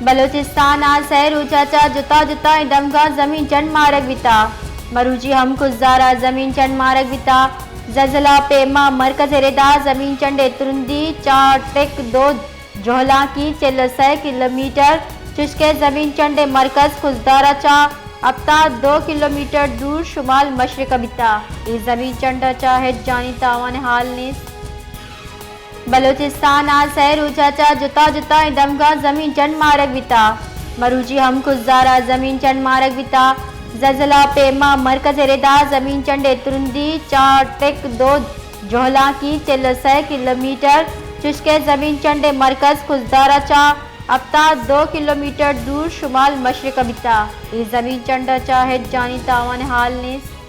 بلوچستان ءَ سئے روچ ءَ چہ جتا جتائیں دمگاں زمین چنڈ مارگ بیتا۔ مروچی ہم کزدار ءَ زمین چنڈ مارگ بیتا۔ زلزلہ پیما مرکز ءِ ردا زمین چنڈ ءِ ترندی چار ٹک دو، جہلانکی چل ءُ سئے کلومیٹر، چشکہ زمین چنڈ ءِ مرکز کزدار ءَ چہ ہپتاد دو کلومیٹر دور شمال مشرق ءَ بیتا۔ اے زمین چنڈ ءَ چہ ہچ جانی تاوان حال نیست۔ بلوچستان ءَ سئے روچ ءَ چہ جتا جتائیں دمگاں زمین چنڈ مارگ بیتا۔ مروچی ہم کزدار ءَ زمین چنڈ مارگ بیتا۔ زلزلہ پیما مرکز ءِ ردا زمین چنڈ ءِ ترندی چار ٹک دو، جہلانکی چل ءُ سئے کلومیٹر، چشکہ زمین چنڈ ءِ مرکز کزدار ءَ چہ ہپتاد دو کلومیٹر دور شمال مشرق ءَ بیتا۔ اے زمین چنڈ ءَ چہ ہچ جانی تاوان حال نیست۔